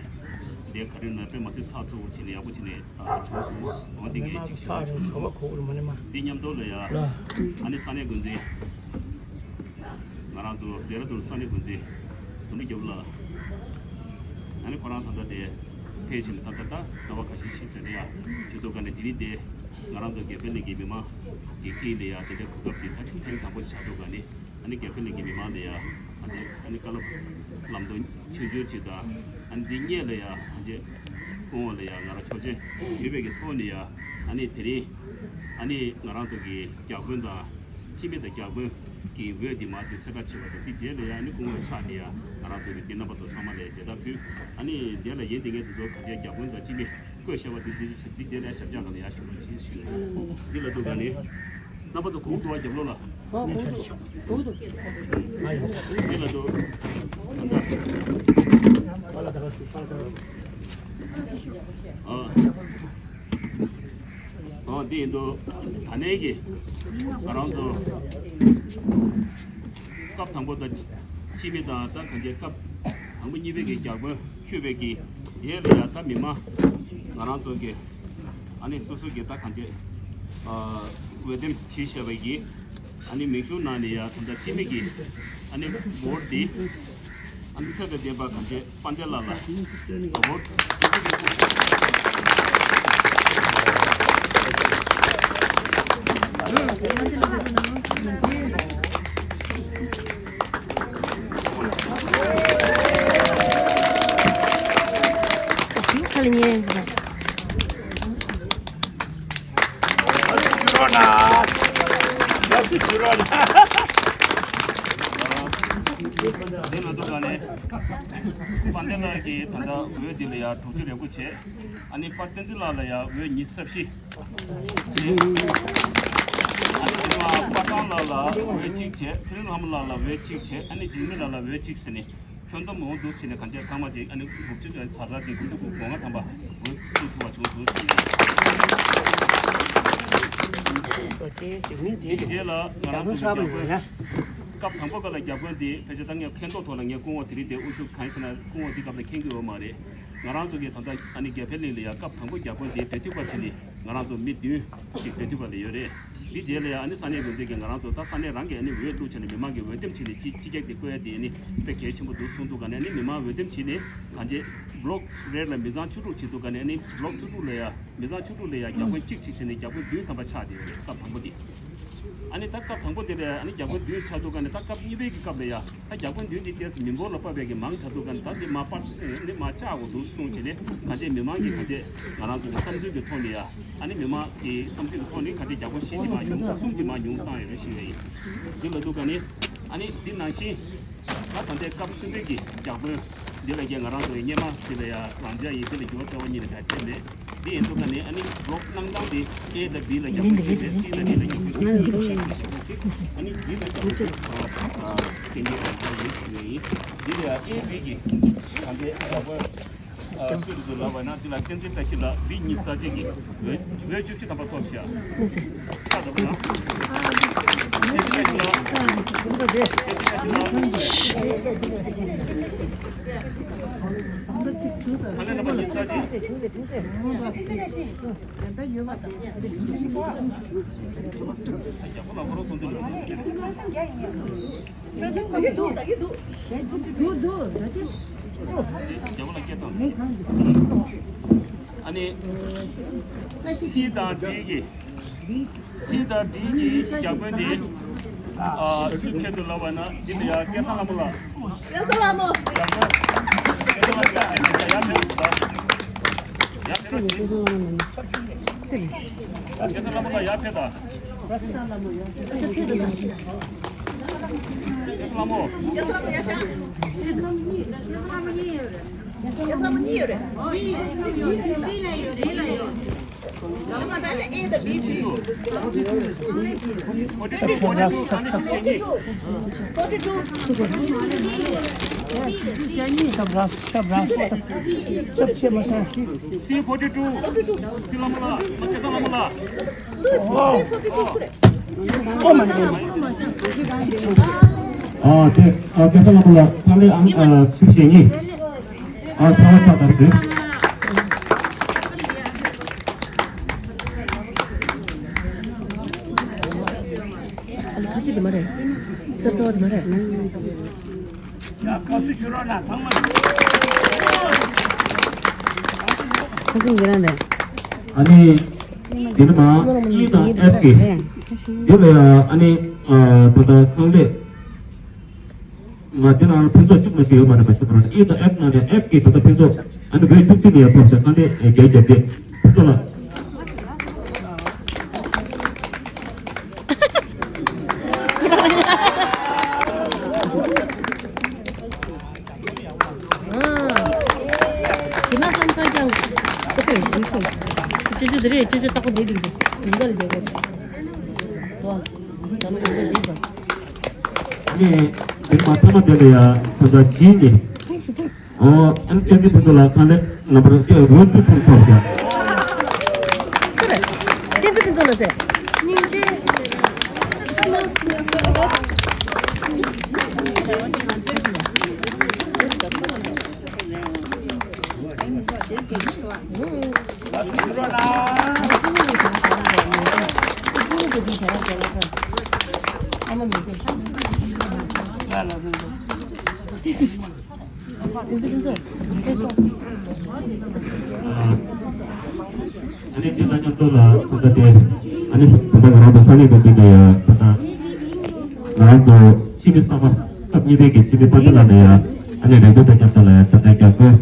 འདི་ག་རེ་ན་དཔེ་མ་ཚད་ཚགས་ཚུད་པོ་བྱས་ནས་ཡག་པོ་བྱས་ནས་བྱུང་སོང་། འོ་འདི་ངས་ཅིག་ཞུ་ཆོག་མ་སོང་། འདི་མཉམ་དུ་ལ་ཡང་། ཨ་ནི་ས་གནས་འགོ་འཛིན། ང་རང་ཚོ་ལྡེ་ར་ལྡུན་ས་གནས་འགོ་འཛིན་དོན་གྲུབ་རྒྱལ་པོ་ལགས། ཨ་ནི་ཁོ་རང་ད་ལྟ་དེ་ཕལ་ཆེར་ད་ལྟ་ད་ཟླ་བ་ཁ་ཤས་ཤིག་དེ་ནས་ཡ་བྱེད་ཐུབ་ག་ནས་དེ་རིང་དེ་ང་རང་ཚོ་དགེ་འཕེལ་གླིང་གི་མི་མང་གི་དཀྱིལ་ལ་ཡ་དེ་འདྲའི་གོ་སྐབས་དེ་ད་ཐེངས་དང་པོ་ཆགས་ཐུབ་ག་ནས་ཨ་ནི་དགེ་འཕེལ་གླིང་གི་མི་མང་ལ་ཡ་ཨ་ནི་ཨ་ནི་བཀའ་སློབ་ལམ་སྟོན་ཆོས་འབྱོར་ཅིག་དང་ཨ་ནི་འདི་སྔོན་ལ་ཡ་ཨ་ཅེ་སྐུ་ངོ་ལ་ཡ་ང་རང་ཆོག་མཆན་ཞུས་པའི་གི་ཐོག་ནས་ཡ་ཨ་ནི་དེ་རིང་ཨ་ནི་ང་རང་ཚོ་གི་བརྒྱ་དཔོན་དང་། སྤྱི་མི་དང་བརྒྱ་དཔོན་གྱི་འོས་འདི་མ་ཅིག་གསལ་བསྒྲགས་བྱས་པ་དང་། དེ་རྗེས་ལ་ཡང་ནི་སྐུ་ངོ་ཆགས་ནས་ཡང་ང་རང་ཚོ་གི་འདི་རྣམ་པ་ཚོ་ཚང་མ་ལ་མཇལ་དར་ཕུལ། ཨ་ནི་དེ་ལ་ཡིན་དེ་ངས་དེ་ཚོ་ག་རེ་བརྒྱ་དཔོན་དང་སྤྱི་མི་བསྐོས་བཞག་པ་དེ་དེ་ཅིག་འདི་རྗེས་ལ་ཞབས་བཀྱག་ག་ལ་ཡང་ཞུ་རོགས་བྱེད་ཞུས། འདི་ལ་འདུག་ག་ནི་རྣམ་པ་ཚོ་གོང་དུ་བ་རྒྱབ་ལོགས་ལ། འདི་ལ་འདུག་ཨ། ཨོ་འདི་ཡིན་འདུག་ད་ནས་ཀྱི་ང་རང་ཚོ་སྐབས་དང་པོ་དང་སྤྱི་མི་དང་ད་གང་ཅི་སྐབས་དང་པོ་གཉིས་པའི་གི་བརྒྱ་དཔོན་འཁྱུད་པའི་གི་རྗེས་ལ་ཡ་ད་མི་མང་ང་རང་ཚོ་གི་ཨ་ནི་སོ་སོ་གི་ད་གང་ཅི་འོས་འདེམས་བྱས་བཞག་པའི་གི་ཨ་ནི་མིང་གཞུང་ནང་ནས་ཡ་ད་ལྟ་སྤྱི་མི་གི་ཨ་ནི་འབོར་འདི། ཨ་ནི་ཚད་དང་ལྡན་པ་གང་བྱས་དཔལ་ལྡན་ལགས་ལ་འབོར། འདི་ལ་འདུག་ག་ནས་དཔལ་ལྡན་ལགས་ཀྱིས་ད་ལྟ་འོས་འདི་ལ་ཡ་དྲུག་ཅུ་རེ་དགུ་བྱས། ཨ་ནི་དཔལ་བསྟན་འཛིན་ལགས་ལ་ཡ་འོས་ཉི་ཤུ་རྩ་བཞི་བྱས། ཨ་ནི་དེ་ནས་པ་སངས་ལགས་ལ་འོས་གཅིག་བྱས། ཚེ་རིང་ལྷ་མོ་ལགས་ལ་འོས་གཅིག་བྱས། ཨ་ནི་འཇིགས་མེད་ལགས་ལ་འོས་གཅིག་ཟེར་ནས། ཁྱོན་བསྡོམས་འོང་འདུག་ཟེར་ནས་གང་ཅི་ཚང་མ་ཅིག་ཨ་ནི་དགུ་བཅུ་གྱ་བར་ཅིག་དགུ་བཅུ་གོ་ལྔ་ཐམ་པ་འོས་བླུག་ཐུབ་པ་བྱུང་སོང་ཟེར། དེའི་རྗེས་ལ་ང་རང་ཚོ་གི་བརྒྱ་དཔོན་སྐབས་དང་པོ་ག་ལ་བརྒྱ་དཔོན་དེ་ཕལ་ཆེར་ད་ངས་མཁྱེན་རྟོགས་ཐོག་ལ་ངས་སྐུ་ངོ་དེ་རིང་དེ་དབུ་བཞུགས་གང་ཡིན་ཟེར་ན་སྐུ་ངོ་དེ་སྐབས་ལ་མཁྱེན་གྱི་ཡོད་མ་རེད། ང་རང་ཚོ་གི་ད་ལྟ་ཨ་ནི་རྒྱ་བལ་གླིང་ལ་ཡ་སྐབས་དང་པོ་རྒྱ་དཔོན་དེ་བོད་ཐུག་པ་བྱས་ནས་ང་རང་ཚོ་མི་བདུན་ཞིག་བོད་ཐུག་པ་ལ་ཡོད་རེད། འདི་རྗེས་ལ་ཡ་ཨ་ནི་ས་གནས་འགོ་འཛིན་གྱིས་ང་རང་ཚོ་ད་ས་གནས་རང་གི་ཨ་ནི་འོས་བླུགས་བྱས་ནས་མི་མང་གི་འོས་འདེམས་བྱས་ནས་སྤྱི་སྤྱི་ཁྱབ་ཀྱི་བསྐོ་ཡ་དེ་ཨ་ནི་དཔེ་གལ་ཆེན་པོ་འདུག་གསུངས་འདུག་ག་ནས་ཨ་ནི་མི་མང་འོས་འདེམས་བྱས་ནས་གང་ཅི་བློག་རེད་ལ་མི་ཚང་བཅུ་དྲུག་བྱས་འདུག་ག་ནས་ཨ་ནི་བློག་བཅུ་དྲུག་ལ་ཡ་མི་ཚང་བཅུ་དྲུག་ལ་ཡ་རྒྱ་དཔོན་གཅིག་གཅིག་བྱས་ནས་རྒྱ་དཔོན་བདུན་ཐམ་པ་ཆགས་བསྡད་ཡོད་རེད་སྐབས་དང་པོ་དེ། ཨ་ནི་ད་སྐབས་དང་པོ་དེ་ལ་ཨ་ནི་རྒྱ་དཔོན་བདུན་ཆགས་འདུག་ག་ནས་ད་སྐབས་གཉིས་པའི་གི་སྐབས་ལ་ཡ། ད་རྒྱ་དཔོན་བདུན་འདི་ཏོག་ཙམ་མི་འབོར་ལ་དཔག་པའི་གི་མང་དྲགས་འདུག་ག་ནི་ད་འདི་མ་པར་ནི་མ་ཆགས་དགོས་འདུག་གསུངས་བྱས་ནས་ག་ཚད་མི་མང་གིས་ག་ཚད་ང་རང་ཚོ་གི་བསམ་ཚུལ་གྱི་ཐོག་ནས་ཡ་ཨ་ནི་མི་མང་གི་བསམ་ཚུལ་གྱི་ཐོག་ནས་ག་ཚད་རྒྱ་དཔོན་བཞི་གཅིག་མ་ཉུང་གསུམ་གཅིག་མ་ཉུང་བཏང་ཡོད་རེད་ཞུ་ཡ་ཡིན། འདི་ལ་འདུག་ག་ནི་ཨ་ནི་འདི་ནང་བཞིན་ད་ད་ལྟའི་སྐབས་གསུམ་པའི་གི་རྒྱ་དཔོན་འདི་ལ་རྒྱ་ང་རང་ཚོ་གི་སྔས་མ་འདི་ལ་ཡ་རང་འཇགས་ཡིན་འདི་ལ་འགྱུར་བ་སྤྲད་པ་གཉིས་ལ་ག་ཚད་མེད། འདི་ཡིན་དུས་ཀ་ནས་ཨ་ནི་བློག་གནང་སྟངས་དེ་A་དང་B་ལ་རྒྱབ་སྐྱོར་བྱས་ཏེ་C་དང་D་ལ་རྒྱབ་སྐྱོར་བྱས་ཏེ་ཨ་ནི་D་ལ་རྒྱབ་སྐྱོར་བྱེད་མཁན་ཡིན་ཞུ་ཡ་ཡིན། འདི་ལ་ཡང་A་B་གི་ད་ལྟའི་རྒྱ་དཔོན་སུ་རེད་འདུག་ལབ་པ་ན་འདི་ལ་བསྟན་འཛིན་བཀྲ་ཤིས་ལགས་B་གཉིས་གསར་བརྗེ་གི་འོས་འོས་བཅུ་བཞི་ཐམ་པ་ཐོབ་ཤག་ལགས་སོ། ཆ་ཚང་པ་ལ། ཁ་ལས་རྣམ་པ་ཡིན་ས་ཅི། ཨ་ནི། སི་དང་ཌི་གི་སི་དང་ཌི་གི་རྒྱ་དཔོན་དེ། ཨ། སུ་ཁྱེར་འདུག་ལབ་པ་ན་འདི་ལ་ཡ་སྐལ་བཟང་ལྷ་མོ་ལགས། སྐལ་བཟང་ལྷ་མོ། རྒྱ་དཔོན། སྐལ་བཟང་ལྷ་མོ་ཡར་ཕེབས་རོགས་ཞུ། ཡར་ཕེབས་རོགས་ཞུ། སྐལ་བཟང་ལྷ་མོ་ལགས་ཡར་ཕེབས་དང་། སྐལ་བཟང་ལྷ་མོ། སྐལ་བཟང་ལྷ་མོ་ཡར་ཕེབས། སྐལ་བཟང་ལྷ་མོ་གཉིས་ཡོད་རེད། སྐལ་བཟང་ལྷ་མོ་གཉིས་ཡོད་རེད། C forty two. སི་ལྷ་མོ་ལགས། སྐལ་བཟང་ལྷ་མོ་ལགས། ཨོ་མ་ནི། ཨ་དེ་ཨ་སྐལ་བཟང་ལྷ་མོ་ལགས་ཐང་ལེ་ཨང་ཨ་ཆིབས་ཞེ་གཉིས། ཨ་ཚ་བ་ཆགས་ཚར་ཟིན། ཨ་ལ་ཁ་ཤས་དེ་མ་རེད། སར་ས་བ་དེ་མ་རེད། ཡ་བཀའ་ཟུར་ཞུ་རོགས་གནང་ཚང་མ། ཁ་ཤས་འདི་རང་རེད། ཨ་ནི། དེ་ནི་མ་E་དང་F་གི། འདི་ལ་ཡ་ཨ་ནི། ད་ལྟ་ཁང་ལས། ང་དེ་ནང་ཕུན་ཚོགས་གཅིག་མ་ཞིག་ཡོད་མ་རེད་པ་ཞིག་མ་རེད། E་དང་F་ནང་ནས་F་གི་ད་ལྟ་ཕུན་ཚོགས་ཨ་ནི་བོད་བཅུ་གཅིག་ནས་ཡར་ཐོབ་ཤག་ཁང་ལས་རྒྱ་རྒྱ་བསྡད་ཕུན་ཚོགས་ལ། ཁྱེད་རང་ཁམས་ཚང་ཀྱང་ཨོ་ཁེ་ཡིན་སོང་། ཅི་ཅི་དེ་རེད། ཅི་ཅི་ཏག་པོ་བསྡད་འདུག་ཡིན་ག་ལ་བསྡད་དགོས། ཨ་ནི་དེ་མ་ཐ་མ་དེ་ལ་ཡ་ད་ལྟ་ཇི་ནི་ཨོ་ཨན་ཀེ་ཇི་ཕུན་ཚོགས་ལགས་ཁང་ལས་ནམ་བར་ཏེ་རོ་ཆུ་ཐུང་ཐོབ་ཤག་བསྟན་འཛིན་ཕུན་ཚོགས་ལགས་སེ། སྙིང་རྗེ། ཨ་ནི་དེ་དང་མཉམ་དུ་ལ་ད་ལྟ་དེ་ཨ་ནི་ད་ལྟ་ང་རང་ཚོ་ས་གནས་དང་འདི་ནས་ཡ་ད་ལྟ་ང་རང་ཚོ་ཕྱི་མི་གསར་པ་སྐབས་གཉིས་པའི་གི་ཕྱི་མི་དཔའ་རྟུལ་ལགས་ནས་ཡ་ཨ་ནི་རེ་འདུན་དང་མཉམ་དུ་ལ་ཡ་ད་ལྟ་རྒྱ་དཔོན་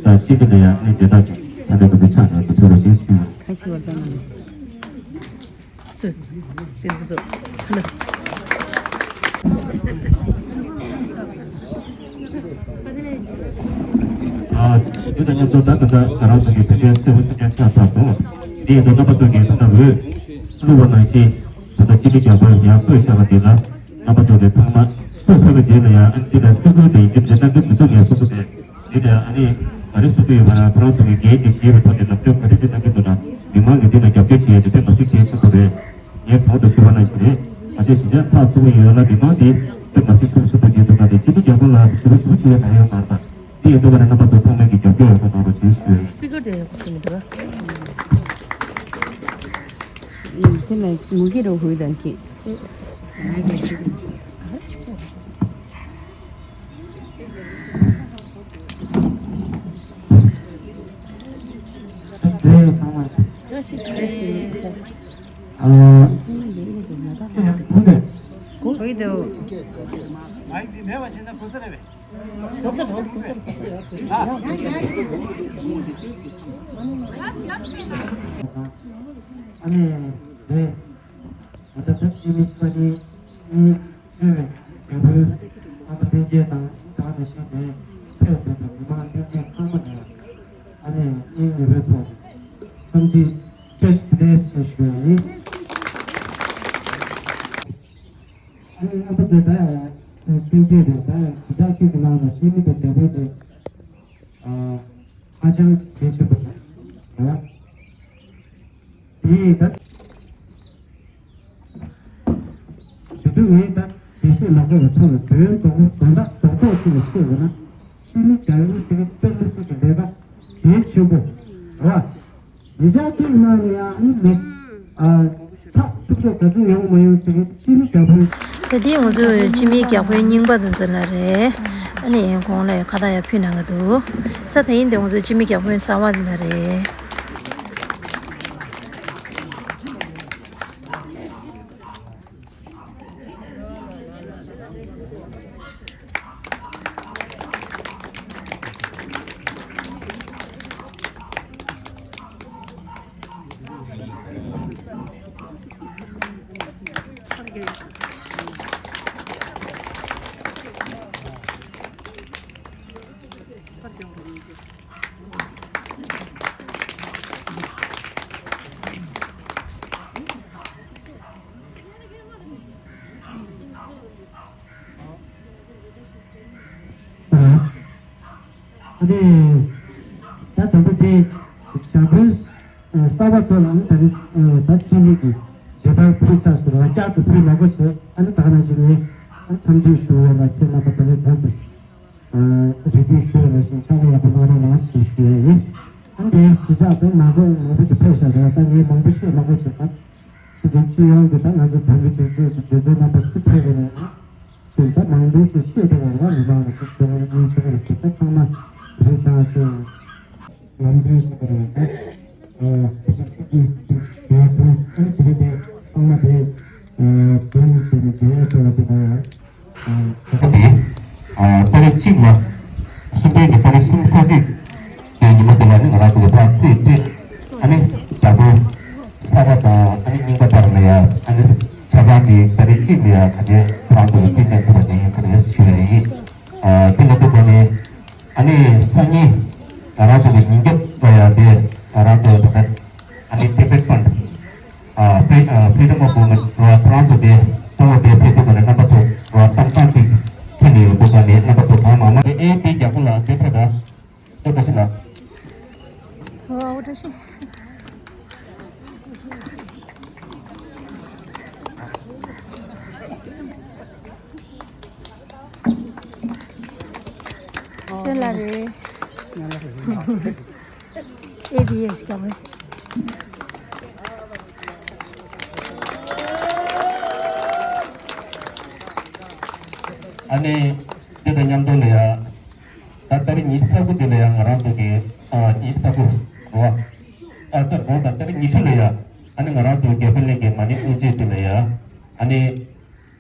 དང་ཕྱི་མི་ནས་ཡ་ཨ་ནི་མཇལ་དར་ཅིག་ད་ལྟ་འདི་འདུག་ཕྱག་ནས་འདུག་ཐུག་རོགས་ཞེས་ཞུ། ཁ་ཆེ་བར་ལྟ་ན་ལས། སུ། དེ་ཚོ་ཁ་ལ། ཨ། དེ་དང་མཉམ་དུ་ད་ད་ལྟ་ང་རང་ཚོ་གི་དེ་འདྲའི་སེར་པོ་སེར་ཉམས་ཆགས་ཚར་སོང་། འདི་ཡིན་དུས་རྣམ་པ་ཚོ་གིས་ད་ལྟ་འོས་བླུགས་པ་ནང་བཞིན་ད་ལྟ་སྤྱི་འཐུས་རྒྱ་དཔོན་ཡར་བསྐོས་བཞག་པ་འདི་ལ་རྣམ་པ་ཚོ་གིས་ཚང་མ་ཐུགས་ཚང་བའི་རྗེས་ལ་ཡང་ཨ་ནི་འདི་ལ་བརྩི་བཀུར་དེ་ཡིན་གཅིག་མིན་གཅིག་གནང་གི་མི་འདུག་ངས་གསུང་གི་མེད། འདི་ནས་ཨ་ནི་ག་རེ་གསུང་གི་ཡོད་པ་ན་ཁོ་རང་ཚོ་གི་འགན་ཅིག་བཞེས་པའི་ཐོག་ནས་ལམ་སྟོན་ག་རེ་ཅིག་གནང་གི་འདུག་ན་མི་མང་གིས་འདི་ལ་རྒྱབ་སྐྱོར་བྱེད་ཡ་དེ་དཔེ་མ་སྲིད་གལ་ཆེན་པོ་རེད། ངས་གོང་དུ་ཞུས་པ་ནང་བཞིན་རེད། ད་ལྟའི་གཞིས་ཆགས་ཚགས་ཚུད་པོ་ཡོད་ན་མི་མང་འདི་དཔེ་མ་སྲིད་ཤུགས་ཆེན་པོ་བྱེད་འདུག་ད་དེ་སྤྱི་འཐུས་རྒྱ་དཔོན་ལ་ཞུ་བ་ཞུ་བ་བྱེད་ཡ་གང་ཡོད་མ་རེད་ད། དེ་ཡིན་དུས་ཀ་ནས་རྣམ་པ་ཚོ་ཚང་མས་ཀྱི་རྒྱབ་སྐྱོར་ཡོད་པ་གནང་རོགས་ཞེས་ཞུ། སྤི་ཀར་དེ་ཡག་པོ་བཟོས་མི་འདུག་ག་དེ་ལ་མུ་གེ་རུ་ཧུད་དང་ཀི། ཨ། ཁོ་ཡི་དོ། མའིག་འདི་མེད་པ་བྱས་ན་གོ་ས་རེད་པས། གོ་ས་རེད། གོ་ས་རེད། གོ་ས་རེད། ཨ་ནི་རེད། ང་ད་ལྟ་ཕྱི་མི་ས་ནི་གཉིས་བཙུན་བའི་རྒྱལ་པོའི་ཨ་མ་ལྷན་རྒྱས་དང་ད་ནས་བཞིན་པའི་ཕེབས་པའི་མི་མང་ལྷན་རྒྱས་ཚང་མ་ནས་ཨ་ནི་གཉིས་ངེས་པའི་ཐོག་འཚམས་འདྲི་བཀྲ་ཤིས་བདེ་ལེགས་ཞེས་ཞུ་བ་ཡིན། ཨ་ནི་རྣམ་པ་ཚོས་ད་ཡང་མཁྱེན་གྱི་རེད། ད་ཡང་གཞིས་ཆགས་གཅིག་གི་ནང་ལ་ཕྱི་མི་དང་རྒྱ་བོད་དེ་ཨ་ཧ་ཅང་གལ་ཆེན་པོ་རེད། དེ་ཡིས་ད་བྱེད་དུས་ངས་ད་དེ་བཤད་མ་དགོས་པའི་ཐོག་ལ་དོན་རྡོག་རྡོག་འདྲ་རྡོག་རྡོག་ཅིག་ལ་བཤད་དགོས་ན། ཕྱི་མི་རྒྱ་ཡོལ་ཟེར་མཁན་དཔེ་མི་སྲིད་ཀྱི་ལས་ཀ་གལ་ཆེན་པོ་རེད་བ། གཞིས་ཆགས་གཅིག་ནང་ནས་ཡང་ཨ་ནི་མི་ཨ་ཚགས་ཚུགས་ཚོད་ག་ཚོད་ཡོང་མ་ཡོང་ཟེར་མཁན་ཕྱི་མི་རྒྱ་བོད། ད་དེ་ང་ཚོ་སྤྱི་མི་རྒྱ་བོད་རྙིང་པ་དེ་ཚོ་ལ་རེད། ཨ་ནི་གོང་ལ་ཁ་བཏགས་ཡང་ཕུལ་གནང་གི་འདུག་ས་དེ་ཡིན་དེ་ང་ཚོ་སྤྱི་མི་རྒྱ་བོད་གསར་བ་དེ་ལ་རེད། ཨ་ནི་ད་ད་ལྟ་དེ་བྱ་རྒོད་གསར་པ་ཚོ་ལ་ནི་ད་རེས་ད་ཕྱི་མི་གི་མཇལ་དར་ཕུལ་ཚར་སོང་། རང་བསྐྱར་དུ་ཕུལ་མ་དགོས་བྱས། ཨ་ནི་ད་ག་ནང་བཞིན་ངས་ཨ་ནི་འཚམས་འདྲི་ཞུ་བ་ལ་ཁྱེད་རྣམ་པ་ད་རེས་གོང་དུ་རེ་སྐུལ་ཞུ་བ་ནང་བཞིན་ཕྱག་ལས་ཡག་པོ་གནང་རོགས་གནང་ཞེས་ཞུ་ཡ་ཡིན། ཨ་ནི་དེ་གཞིས་ཆགས་དེ་མང་པོ་མང་པོ་ཞིག་ཕེབས་བཞག་རེད། ད་ངས་མང་པོ་བཤད་མ་དགོས་བྱས། ད་སྤྱི་ཚོགས་སྤྱི་ཡོངས་ཀྱི་ད་ང་ཚོ་བོད་མི་སྒྲིག་འཛུགས་ཀྱི་སྒྲིག་འཛུགས་རྣམ་པ་སུ་ཕེབས་པ་ཡིན་ན། ཅེས་ད་མང་པོ་ཅིག་བཤད་འདུག་བ། མི་མང་ལ་ཅིག་བྱེད་པ་སྙིང་རྗེ་རེད་ཟེར། ད་ཚང་མ་རེ་བྱ་ཅིག་ལམ་སྟོན་ཟེར་བ་རེད། ད་ཁོ་ཚོ་སྲིད་ཇུས་ཅིག་ཞུ་ཡ་དུས་ཨ་ནི་ཅི་རེད། དེ་ཚང་མ་དེ་འཛོམས་བྱས་ནས་བརྗོད་ཡ་ཟེར་བ་དེ་ད་ཡ། ད་ལྟ་རེས་གཅིག་ལ་གསུམ་པའི་གི་ད་རེས་གསུམ་ཚེས་གཅིག་གི་ཉི་མ་དེ་ལ་ནི་ང་རང་ཚོ་གི་ཕར་རྩེད་རྩེད་ཨ་ནི་རྒྱ་བོད་ས་ར་དང་ཨ་ནི་རྙིང་པ་བར་ལ་ཡ་ཨ་ནི་ཆ་ཚང་གི་ད་རེས་གཅིག་ལ་ཡ་ག་ཚོད་ཁོ་རང་ཚོ་གི་རྩེད་རྩེད་ཐུབ་པ་དེ་ཡིན་ཁ་རེད་ཞུ་ཡ་ཡིན། དེ་ལ་ཐུག་པ་ནི་ཨ་ནི་སང་ཉིན་ང་རང་ཚོ་གི་ཉིན་རྒྱབ་ལ་ཡ་དེ་ང་རང་ཚོ་ད་ལྟ་ཨ་ནི་ཊི་བེཊ་ཕན་ཌི། ཨ་ཕི་ཨ་ཕི་རི་ཌམ་ཨོཕ་ཝུ་མེན་ཁོ་རང་ཚོ་དེ་གཏོང་བ་དེ་ཕེབས་ཐུབ་པ་ནས་རྣམ་པ་ཚོ་ཨ་གཏམ་བཟང་ཅིག་ཁྱེར་ནས་ཡོང་ཐུབ་པ་ནས་རྣམ་པ་ཚོ་གང་མང་མང་དེ་ཨེ་དེ་རྒྱ་སྐུ་ལ་དེ་ཕེབས་ད་ཨོ་བཀྲ་ཤིས་ལགས། ཨོ་བཀྲ་ཤིས། ཁྱོད་ལ་རེད། ང་ལ་རེད། ཨེ་བི་ཨེ་སི་ཀ་བོ། ཨ་ནི་དེ་དང་མཉམ་དུ་ལ་ཡ། ད་ཏ་རིག་ཉི་ཤུ་རྩ་དགུ་དེ་ལ་ཡ་ང་རང་ཚོ་གི་ཨ་ཉི་ཤུ་རྩ་དགུ་རེད་བ། ཨ་ད་དགོངས་དག་ཏ་རིག་ཉི་ཤུ་ལ་ཡ། ཨ་ནི་ང་རང་ཚོ་རྒྱ་བོད་གླིང་གི་མ་ཎི་དབུ་འབྱེད་དེ་ལ་ཡ། ཨ་ནི།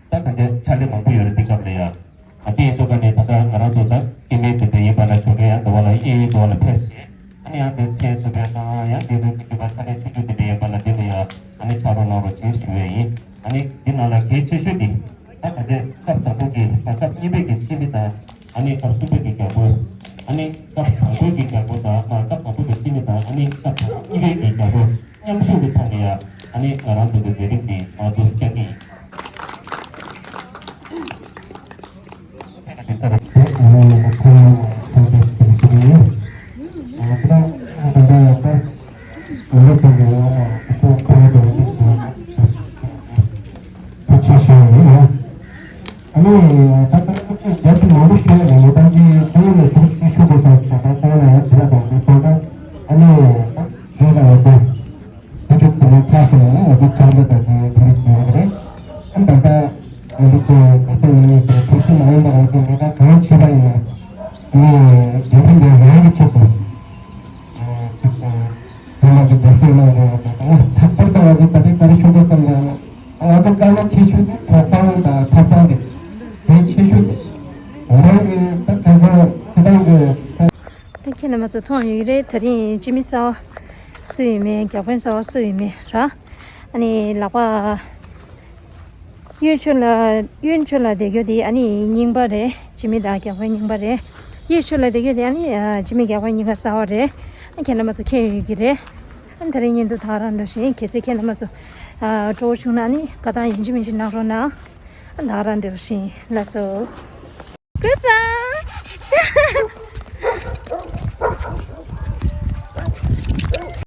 ད་གང་ཅི་ཕྱག་ལས་མང་པོ་ཡོད་རེད་འདི་སྐབས་ལ་ཡ། ཨ་དེ་ཡིན་དུས་ཀ་ནས་ད་ལྟ་ང་རང་ཚོ་ད་སྐྱེ་དམན་དེ་འདྲ་ཡིན་པ་ན་ཞོགས་ཀས་ཡང་འདི་བ་ལ་གཡས་གཡོན་འདི་བ་ལ་ཕེབས་བྱས། ཨ་ནི་ཡང་དེ་མཚན་ཐུབ་པའི་དང་ཡང་དེ་དུས་ཀྱི་འདུས་པ་ཕྱག་ལས་ཆེ་ཆུང་དེ་འདྲ་ཡིན་པ་ན་དེ་ལ་ཡ་ཨ་ནི་ཕྱག་རོགས་གནང་རོགས་བྱེད་ཞུ་ཡས་ཡིན། ཨ་ནི་འདི་ནང་ལ་གལ་ཆེ་ཤོས་དེ་ད་གང་ཅི་སྐབས་དང་པོ་གི་ད་སྐབས་གཉིས་པའི་གི་སྤྱི་མི་དང་ཨ་ནི་སྐབས་གསུམ་པའི་གི་རྒྱལ་པོ། ཨ་ནི་སྐབས་དང་པོའི་གི་རྒྱལ་པོ་དང་ཨ་སྐབས་དང་པོའི་གི་སྤྱི་མི་དང་ཨ་ནི་སྐབས་གཉིས་པའི་གི་རྒྱལ་པོ། མཉམ་ཞུགས་ཀྱི་ཐོག་ནས་ཡང་ཨ་ནི་ང་རང་ཚོ་གི་མཛད་རིམ་འདི་མར་འདུག་སེ་བསྐྱངས་ཀྱི་ཡིན། ཨ་ནི་ད་ལྟ་ཁ་སང་རྒྱ་ཆེ་མང་པོ་ཞུ་ཡ་ལ་ཡོད་པ་འདི་ཁོང་ལ་ཞུ་གཅིག་ཞུ་དགོས། ད་སོང་ན་ང་ཚོ་ཚང་མ་ད་དེ་དེ་རིགས་ཡོད་རེད། ཨ་ད་ལྟ་ང་ཚོ་ཚོ་ག་ཚོད་ཡིན་ཡིན་ཟེར་ཐུགས་རྗེ་མ་ཡིན་པ་ང་ཚོ་ལས་ཀ་གང་བྱེད་པ་ཡིན་ན་ངས་དེ་རིང་འདི་རང་གི་ཆེད་དུ་ཅིག་དེ་ང་ཚོ་འདི་ཚོད་གནང་རེད། ད་ལྟ་ལྷག་པར་དུ་ང་ཚོ་ད་ལྟའི་ག་རེ་ཤོད་དགོས་བསམ་ན་ང་ཚོ་དཀའ་ལས་ཆེ་ཤོས་དེ་ཐོབ་ཐང་དང་ཐོབ་ཐང་དེ་དེ་ཆེ་ཤོས་དེ་ང་རང་གི་ད་དེ་ཚོ་ཁྱེད་རང་གི་ད། ད་ཁྱེད་རྣམ་པ་ཚོ་མཐོང་ཡོད་ཀྱི་རེད། ད་རིང་སྤྱི་མི་གསར་པ་སུ་ཡིན་མིན། བརྒྱ་དཔོན་གསར་པ་སུ་ཡིན་མིན་ར། ཨ་ནི་ལག་པ་གཡོན་ཕྱོགས་ལ་གཡོན་ཕྱོགས་ལ་བསྡད་རྒྱུ་དེ་ཨ་ནི་རྙིང་པ་རེད། སྤྱི་མི་དང་བརྒྱ་དཔོན་རྙིང་པ་རེད། གཡས་ཕྱོགས་ལ་བསྡད་རྒྱུ་དེ་ཨ་ནི་ཨ་སྤྱི་མི་བརྒྱ་དཔོན་གཉིས་ཀ་གསར་པ་རེད། ཨ་ཁྱེད་རྣམ་པ་ཚོ་མཁྱེན་ཡོད་ཀྱི་རེད། ཨ་ད་རིང་བརྙན་ཐུང་ད་ག་རང་འདྲ་བཞིན། གལ་སྲིད་ཁྱེད་རྣམ་པ་ཚོ་ཨ་སྤྲོ་བོ་བྱུང་ན་ཨ་ནི་དགའ་སྟངས་ཡིན་གཅིག་མིན་གཅིག་གནང་རོགས་གནང་། ཨ་ད་ག་རང་འདྲ་བཞིན་ལགས་སོ། ཀུན་བཟང་།